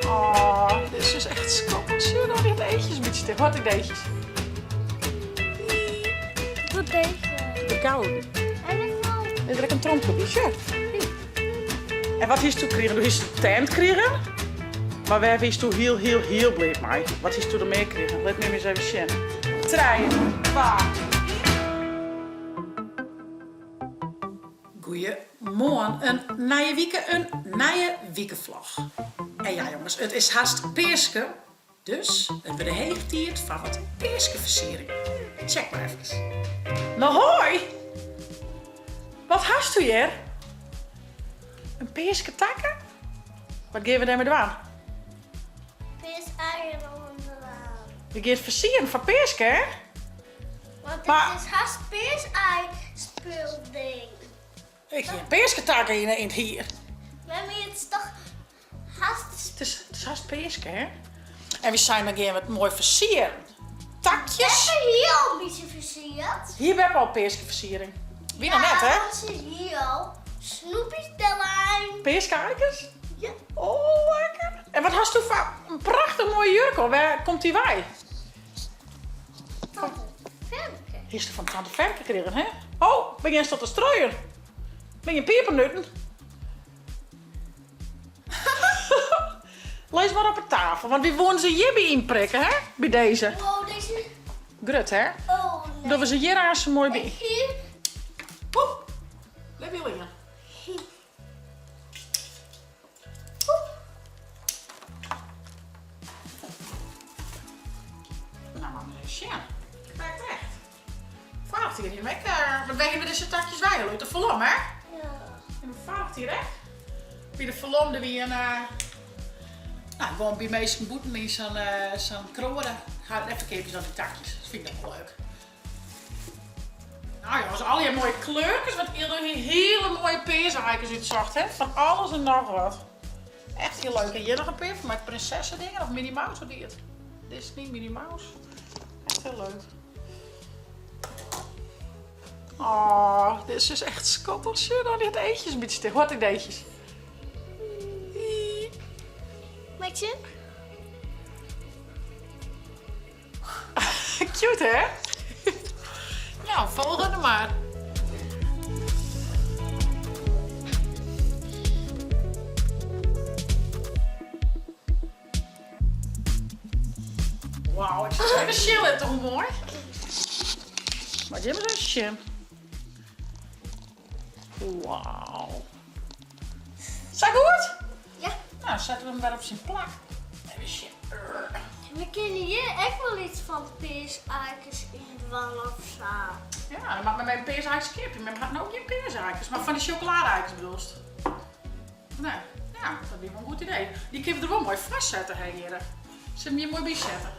Oh, dit is echt skattich. Sjoch no, dy hat eachjes in bytsje ticht. Wat dy eachjes? Wat deze? De gouden. Is der ek in trompke by? Sjoch. En wat hiest doe krigen? Do hiest in tent krigen. Mar wêr wiest doe hiel, hiel, hiel bliid mei? Wat hiest doe der mear krigen? Lit my ris even sjen. Trije, twa, ien. Goeiemoarn, in nije wike, in nije wikevlog. En ja jonges, it is hast Peaske, dus it wurdt heech tiid foar wat Peaskefersiering. Check mar efkes. No hoi! Wat hasto hjir? In peasketakke? Wat gean we dêrmei dwaan? Peaseieren oan. We gean it fersieren foar Peaske, hè? Want it is hast peasei spulding. Ik hie in peasketakke yn it hier. Mem, it is toch hast. It is, it is hast peaske, hè? En we seinen dan gean we it moai fersieren. Takjes. Beppe hie al in bytsje fersierd. Hie Beppe al peaskefersiering? Wie noch net, hè? Ja, want se hie al snoepjes dellein. Peaskeeikes? Ja. Oh, lekker. En wat hast do foar in prachtich moaie jurk oan? Wêr komt dy wei? Tante Femke. Hiest fan tante Femke krigen, hè? Oh, begjinst al te struien. Bin je pepernuten? Lis mar op 'e tafel, want wy woene se hjirby ynprikke, hè? By dizze. Wow, dizze. Grut, hè? Oh, nee. Dogge we se hjir aanst moai by. Hier. Poep. Lit my liggen. Nou, mar even sjen. Kijk echt. Foarich jier hiene we ek, want wêr hiene we dizze takjes wei? Ut de Verlom, hè? Ja. En foarich jier ek. By de Verlom der wie in, nou, gewoan by minsken bûten yn sa'n sa'n kroade. Dêr ferkeapje se dan dy takjes. Dat fyn ik dan wol leuk. Nou jongens, allegear moaie kleurkes, want Ildo hie hiele moaie peaseikes útsocht, hè? Fan alles en noch wat. Echt hiel leuk. En hjir noch in pear fan mei prinsessedingen of Minnie Mouse, wat wie it? Disney, Minnie Mouse. Echt hiel leuk. Oh, dit is echt skattich. Sjoch dan, dy hat eachjes in bytsje ticht. Wat die eachjes? Meitsje? Cute hè? Nou, folgende mar. Wauw, ik sil even sjen litte hoe moai. Mar gean mar even sjen. Wauw. Sa goed? Ja. Nou, setten we hem wer op syn plak. Even sjen. We kinne hjir ek wol iets fan peaseikes yn dwaan of sa. Ja, dan moat men even peaseikes keapje. Mem hat no gjin peaseikes, mar fan dy sjokoladeikes bedoelst? Nee, ja, dat wie wol in goed idee. Dy kinne we der wol moai foar sette, hè, hjirre. Sil 'm hjir moai by sette,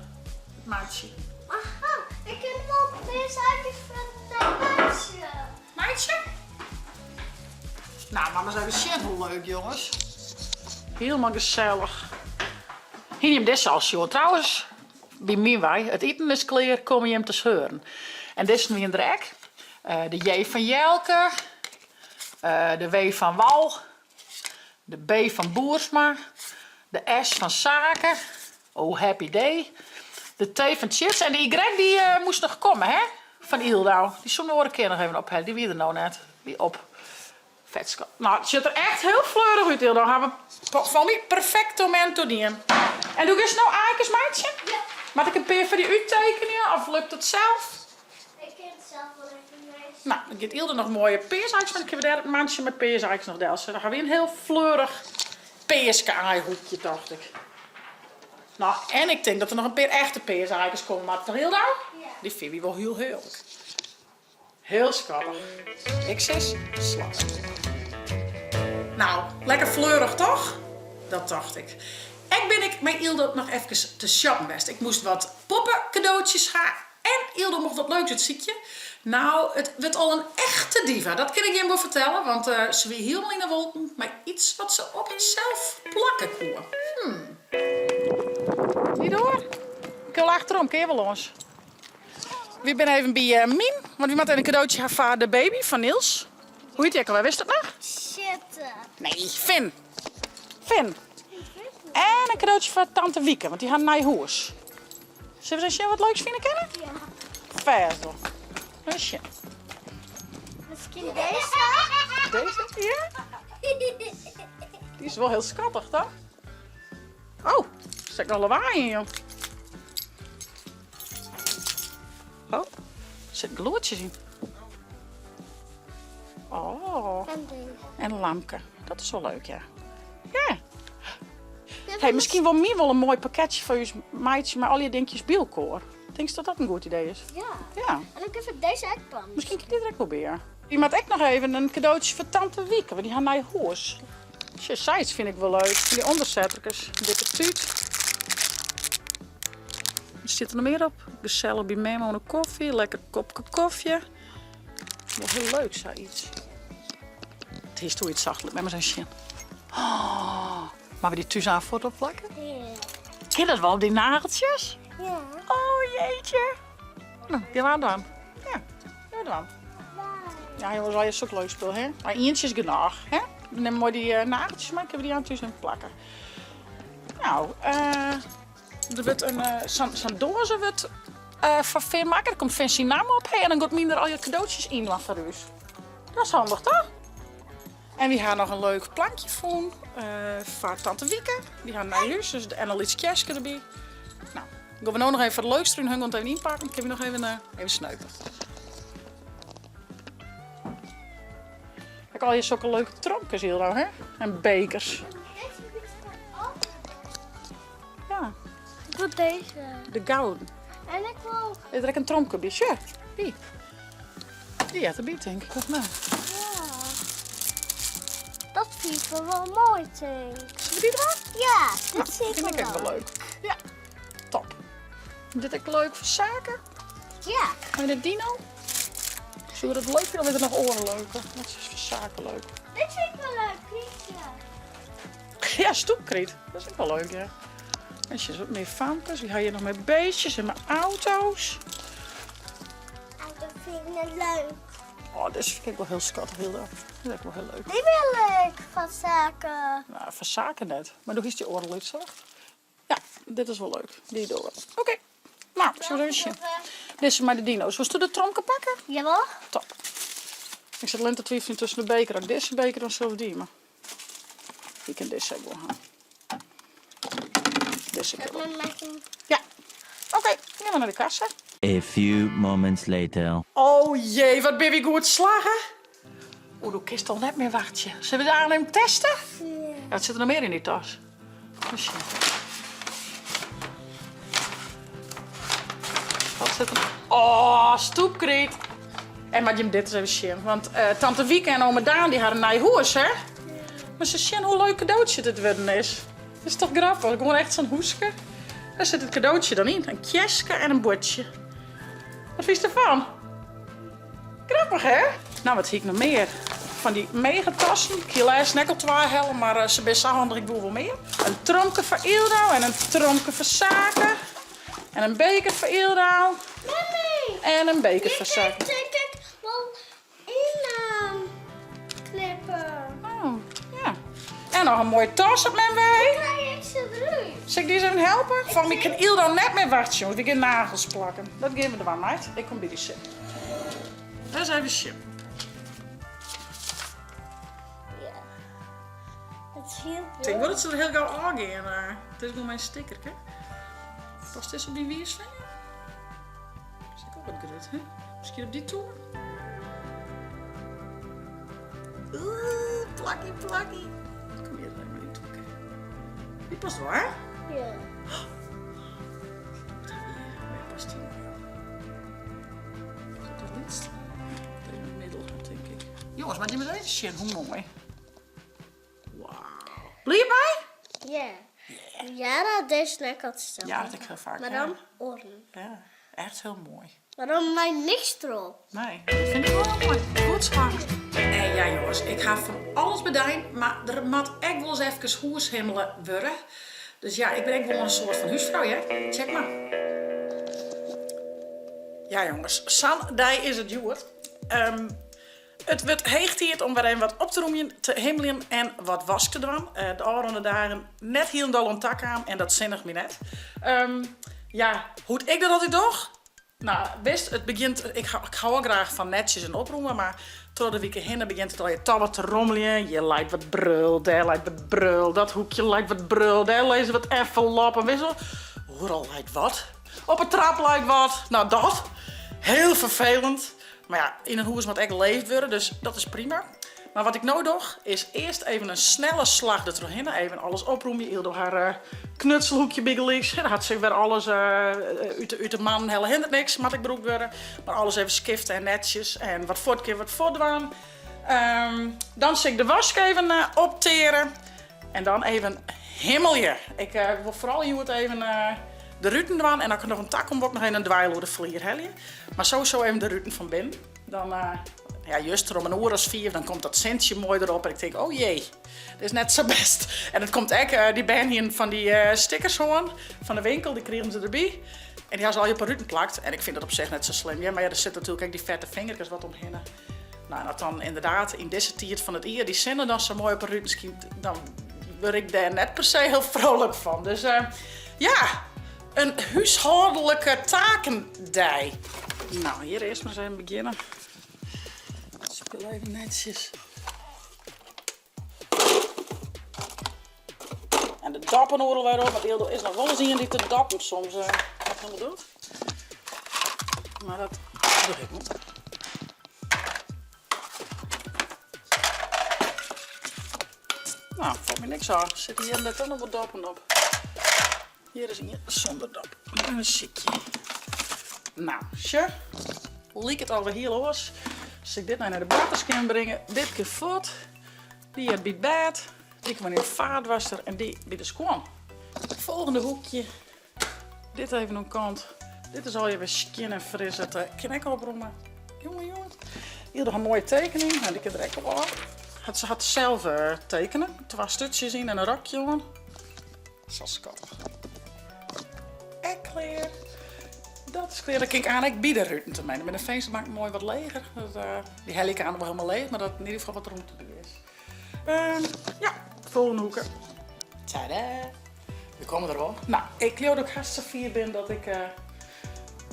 it matsje. Aha, ik kin wol peaseikes foar it meitsje. Meitsje? Nou, moat mar ris even sjen hoe leuk, jonges. Hielendal gesellich. Hiene jim dizze al sjoen? Trouwens, by myn wei, it iten is klear, komme jim te seuren. En dizzen wiene der ek. De J fan Jelke, de W fan Wal, de B fan Boersma, de S fan Sake, oh happy day, de T fan Tjits en de Y dy moast noch komme hè, fan Yldau. Dy soe de oare kear noch even ophelje, dy wie der no net. Wie op. Fet skat. Nou, it sjocht der echt hiel fleurich út Yldau. Ha we foar my perfectomento dien. En do giest no aaikes meitsjen? Ja. Moat ik in pear foar dy úttekenje of lukt it sels? Ik kin it sels wol even meitsjen. Nou, dan giet Ylde noch moaie peaseikes meitsjen. Dan kinne we dêr it mantsje mei peaseikes noch delsette. Dan ha we in hiel fleurich peaske-aaihoekje, tocht ik. Nou, en ik tink dat der noch in pear echte peaseikes komme moatte, toch Ylda? Ja. Dy fine wy wol hiel hearlik. Hiel skattich. Ik sis slagge. Nou, lekker fleurich toch? Dat tocht ik. Ek bin ik mei Ylde noch efkes te shoppen west. Ik moast wat poppekadootjes ha en Ylde mocht wat leuks útsykje. Nou, it wurdt al in echte diva, dat kin ik jim wol fertelle, want se wie hielendal yn 'e wolken mei iets wat se op harsels plakke koe. Hmm. Niet door? Ik wil achterom, kin je wol lâns. Wy binne even by Mien, want wy moatte even in kadootsje ha foar de baby fan Niels. Hoe hjit dy ek alwer, witst it noch? Sitte. Nee, Finn. Finn. En en in kadootsje foar tante Wieke, want dy ha in nij hûs. Sille we ris sjen wat leuks fine kinne? Ja. Fêst wol. Even sjen. Miskien dizze? Dizze? Ja. Dy is wol hiel skattich, toch? Oh, der sit noch lawaai yn, joh. Oh, der sitte gelûdsjes yn. Oh. En deze. En in lampke. Dat is wol leuk, ja. Ja. Hey, miskien wol my wol in moai pakketsje foar ús meitsje mei allegear dinkjes by elkoar. Tinkst dat dat in goed idee is? Ja. Ja. En dan kin ik dizze ek pakken. Miskien kin dy der ek wol by, ja. Wy moat ek noch even in kadootsje foar tante Wieke, want dy ha nij hûs. Sjoch, sayts fyn ik wol leuk. Fan dy ûndersetterkes. In dikke tút. Wat stiet der noch mear op? Gesellich by mem oan de kofje, lekker kopke kofje. Wol hiel leuk sayts. It hiest oer iets socht, lit my mar ris even sjen. Oh, moatte we dy thús aan foto plakke? Ja. Kin dat wol op dy nageltsjes? Ja. Oh jeetje. No, gean we aan dwaan. Ja, gean we dwaan. Ja, jonges, al je sok leuk spul, hè? Mar ientsje is genôch, hè? We nimme moai dy nageltsjes mei, kinne we dy aan thús even plakke. Nou, der wurdt in, sa'n doaze wurdt foar Finn makke. Der komt Finn syn namme op, hè? En dan giet myn der al je kadootsjes yn dwaan foar ús. Dat is handich, toch? En wy ha noch in leuk plankje fûn foar tante Wieke. Dy ha in nij hûs, dus en in lyts kistke derby. Nou, dan gean we no noch even foar de leukste rún, hun gewoan even ynpakken. Kinne we noch even, even sneupe. Ek al je sokke leuke trompkes hier dan, hè? En bekers. Ja. Ik wil deze. De gouden. En ik wil... Is der ek in trompke by? Sjoch, dy. Dy heart derby, tink ik, of net? Ja. Dat fyn ik wol moai, tink. Sille we dy dwaan? Ja, dit fyn ik Fyn ik ek wol leuk. Ja, top. Dit ek leuk foar Sake? Ja. Mei de dino? Soe dat leuk fine of is der noch oare leuke? Wat is foar Sake leuk? Dit fyn ik wol leuk, krytje. Ja, stoepkryt. Dat is ek wol leuk, ja. En sjoch, wat mear famkes. Wy ha hjir noch mei beestjes en mei auto's. Auto fyn ik net leuk. Oh, dizze fyn ik ek wol hiel skattich, Hilda. Dat is ek wol hiel leuk. Dy binne leuk foar Sake. Nou, foar Sake net. Mar doe hiest dy oare útsocht. Ja, dit is wol leuk. Dy dogge we. Oké. Nou, sille we even sjen. Dizze mei de dino's. Wolsto de tromke pakke? Jawol. Top. Ik sit allinnich te twiveljen tusken de beker. As ik dizze beker dan sil ik dy, mar ik kin dizze ek wol ha. Dizze kin wol. Ja. Oké, gean we nei de kassa. A few moments later. Oh jee, wat bin wy goed slagge. Oeh, do kinst al net mear wachtsje. Sille we de aan even teste? Ja. Wat sit der noch mear yn dy tas? Even sjen. Wat sit der? Oh, stoepkryt. En moat jim dit ris even sjen. Want eh, tante Wieke en ome Daan dy ha in nij hûs, hè? Mar se sjen hoe leuk kadootsje dit wurden is. Dat is toch grappich? Gewoan echt sa'n hûske. Dêr sit it kadootsje dan yn. In kjeske en in buordsje. Wat fynst derfan? Grappich, hè? Nou, wat hie ik noch mear? Fan dy megatassen. Ik hie lêsten ek al twa helle, mar eh, se binne sa handich, ik woe wol mear. In tromke foar Ildau en in tromke foar Sake. En in beker foar Ildau. Mami! En in beker foar Sake. Dit kin ik wol yn ehm, knippen. Oh, ja. En noch in moaie tas op myn wei. Krij ik se derút? Sil ik dy ris even helpen? Fan my kin Ildau net mear wachtsje, jonges. Wy gean nagels plakken. Dat gean we dwaan, meid. Ik kom by dy sitten. Ris even sjen. Ja. Het is hiel Ik tink wol dat se der hiel gau ôfgean. It is gewoan mei in stickerke. Past dizze op dyn wiisfinger? Is ek al wat grut, hè? Miskien op dy toer? Oeh, plakkie, plakkie. Kom hjir even mei dy toer. Dy past wol, hè? Ja. Wat ha we hjir? Wêr past dy nou? Is dat it lytste? Dat is it middel, tink ik. Jonges, moatte jim ris even sjen hoe moai. Wauw. Bliid mei? Ja. Ja, dat is net altyd Ja, dat ik hiel faak. Mar dan oaren. Ja, echt hiel moai. Mar dan mei niks derop. Nee, dat fyn ik wol hiel moai. Goed slagge. En ja jonges, ik ha fan alles bedein, mar der moat ek wolris efkes hûshimmele wurde. Dus ja, ik bin ek gewoan in soart fan húsfrou, hear. Check mar. Ja jonges, sa'n dei is it hjoed. It wurdt heech tiid om wer even wat op te rûmjen, te himmeljen en wat wask te dwaan. De ôfrûne dagen net hielendal oan ta kaam en dat sinnich my net. Ja, hoe't ik dat altyd doch? No, witst, it begjint, ik hou al graach fan netsjes en oprûme, mar troch de wike hinne begjint it allegear toch wat te rommeljen. Hjir leit wat brul, dêr leit wat brul, dat hoekje leit wat brul, dêr lizze wat enveloppen, witst wol. Oeral leit wat. Op 'e trap leit wat. No, dat. Heel ferfelend. Mar ja, yn in hûs moat ek leefd wurde, dus dat is prima. Mar wat ik no doch, is earst even in snelle slach der trochhinne. Even alles oprûmje. Yldo har knutselhoekje bygelyks. Dêr hat se wer alles út de mannen helle. Hindert niks, moat ek brûkt wurde. Mar alles even skifte en netsjes. En wat fuort kin, wat fuort dwaan. Dan sil ik de wask even opteare. En dan even himmelje. Ik wol foaral hjoed even de ruten dwaan. En as ik der noch oan ta kom, wol ik noch even in dweil oer de flier helje. Mar sowieso even de ruten fan binnen. Dan, ja, juster om in oere as fiif, dan komt dat sintsje moai derop. En ik tink, oh jee, dit is net sa bêst. En it komt ek, dy bern hienen fan dy stickers hân fan de winkel, dy krigen se derby. En dy ha se allegear op 'e ruten plakt. En ik fyn dat op sich net sa slim, hear. Mar ja, der sitte natuerlik ek dy fette fingerkes wat omhinne. No, en as dan ynderdaad yn dizze tiid fan it jier dy sinne dan sa moai op 'e ruten skynt, dan wurd ik dêr net per se hiel vrolijk fan. Dus ja, in húshâldlike takendei. No, hjir earst mar ris even begjinne. Spul even netsjes. En de doppen oeral wer op, want Yldo is noch wolris ien dy't de doppen soms net helemaal docht. Mar dat doch ik net. No, falt my niks ôf. Sitte hjir net noch wat doppen op. Hjir is ien sûnder dop. Even sykje. No, sjoch. Liket alwer hiel oars. Sil ik dit no nei de boarterskeamer bringe. Dit kin fuort. Dy heart by it bêd. Dy kin yn de faatwasser en dy by de skuon. Folgjende hoekje. Dit even oan kant. Dit is allegear wer skjin en fris. Dat eh, kin ek opromme. Jonge, jonge. Hier noch in moaie tekening. Nou, dy kin der ek op ôf. Hat, se hat sels eh, tekene. Twa sturtsjes yn en in rokje oan. Sa skattich. Ek klear. Dat is klear. Dan kin ik aan ek by de ruten te mei. Dan binne de finsterbanken moai wat leger. Dat, eh, dy helje ik aan wol helemaal leech, mar dat yn ieder gefal wat rûmte by is. Ehm, ja, folgjende hoeke. Tada! We komme der wol. No, ik leau dat ik hast safier bin dat ik eh,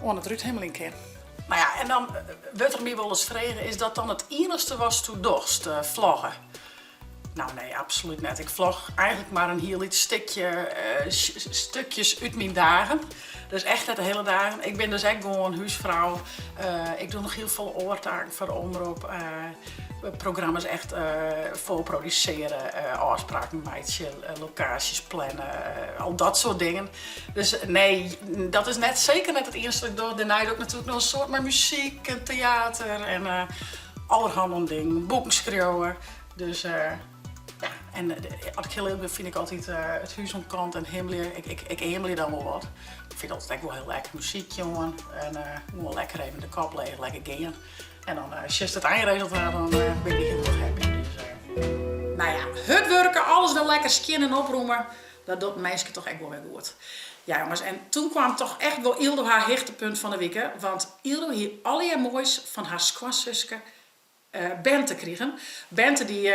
oan it rúthimmeljen kin. No ja, en dan eh, wurdt der my wolris frege, is dat dan it iennichste watsto dochst, eh, vlogge? Nou nee, absolút net. Ik vlog eigentlik mar in hiel lyts stikje, stukjes út myn dagen. Dus echt net de hiele dagen. Ik bin dus ek gewoan húsfrou. Ik doch noch hiel folle oare taken foar de omrop. Programma's echt foarprodusearje, ôfspraken meitsje, lokaasjes planne, al dat soart dingen. Dus nee, dat is net, seker net it iennichste wat ik doch. Dêrnei doch ik natuerlik noch in soad mei muzyk en teater en allerhande dingen, boeken skriuwe. Dus ja, en as ik hiel earlik bin fyn ik altyd it hús oan kant en himmelje, ik eamelje dan wol wat. Ik fyn it altyd ek wol hiel lekker muzykje oan en gewoan lekker even de kop leech, lekker gean. En dan sjochst it einresultaat, dan bin ik hiel erch happy. Dus no ja, hurd wurke, alles wer lekker skjin en oprûme, dat docht minsken toch ek wol wer goed. Ja jonges, en toen kwam toch echt wol Yldo har hichtepunt fan de wike, want Yldo hie allegear moais fan har skoansuske Bente krigen. Bente dy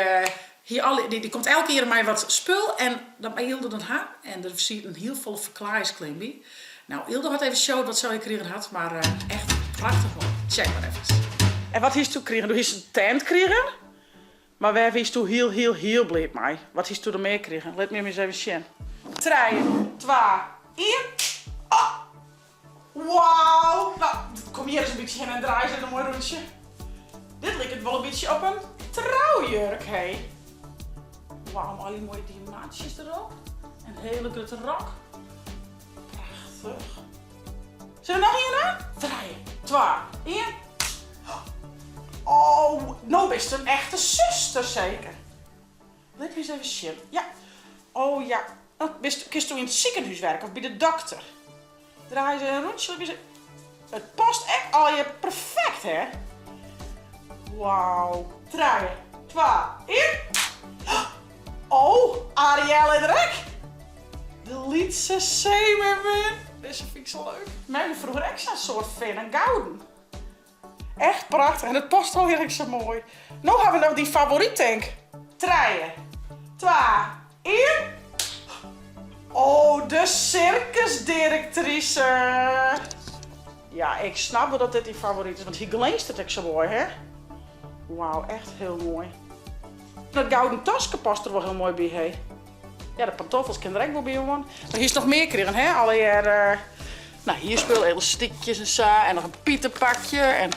hie alle, dy komt elk jier mei wat spul en dat mei Yldo dan ha. En der sieten hiel folle ferklaaisklin by. Nou, Yldo hat even showd wat se allegear krigen hat, mar echt prachtich moai. Check mar efkes. En wat hiest doe krigen? Do hiest in tent krigen, mar wêr wiest do hiel, hiel, hiel bliid mei? Wat hiest do der mear krigen? Lit my him ris even sjen. Trije, twa, ien. Oh! Wauw! No, kom hjir ris in bytsje hinne en draai ris even in moai rûntsje. Dit liket wol in bytsje op in troujurk, hé. Wauw, mei al dy moaie diamantsjes derop. En in hiele grutte rok. Prachtich. Sil der noch ien ha? Trije, twa, ien. Oh, no bist in echte suster seker. Lit my ris even sjen. Ja. Oh ja. Bist, kinst do yn it sikehûs werke of by de dokter? Draai ris in rûntsje. Lit my ris It past ek allegear perfekt, hè? Wauw. Trije, twa, ien. Oh, Ariel is der ek. De lytse seemearmin. Dizze fyn ik sa leuk. Mem hie froeger ek sa'n soart fin, in gouden. Echt prachtich en it past allegear ek sa moai. No ha we noch dyn favoryt tink. Trije, twa, ien. Oh, de sirkusdirektrise! Ja, ik snap wol dat dit dyn favoryt is, want hy glinstert ek sa moai, hè? Wauw, echt hiel moai. Dat gouden taske past der wol hiel moai by, hé. Ja, de pantoffels kin der ek wol by oan. Mar hiest noch mear krigen, hè? Allegear, no, hier spul, elastykjes en sa. En noch in pieterpakje. En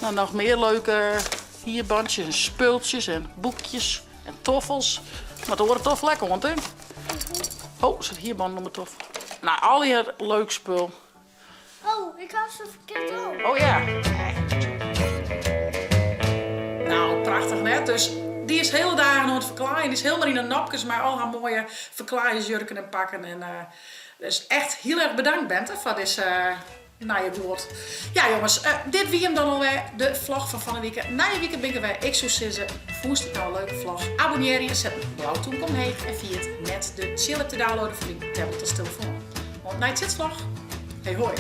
no, noch mear leuke hierbantsjes en spultsjes en boekjes en toffels. Moat de oare toffel ek oan, tink? Oh, sit hierbân om 'e toffel. No, allegear leuk spul. Oh, ik ha se ferkeard om. Oh ja. Nou, prachtich net? Dus dy is hiele dagen oan it ferklaaien. Dy is hielendal yn de nopkes mei al har moaie ferklaaiersjurken en pakken. En eh, dus echt hiel erch bedankt Bente foar dizze nije guod. Ja jonges, eh, dit wie him dan alwer, de vlog fan fan 'e wike. Nije wike bin ik der wer. Ik soe sizze, fûnst it no in leuke vlog? Abonnearje, set in blau tûmke omheech en ferjit net de Chill app te downloaden foar dyn tablet as telefoan. Oant nei tsjitsvlog. Hey hoi.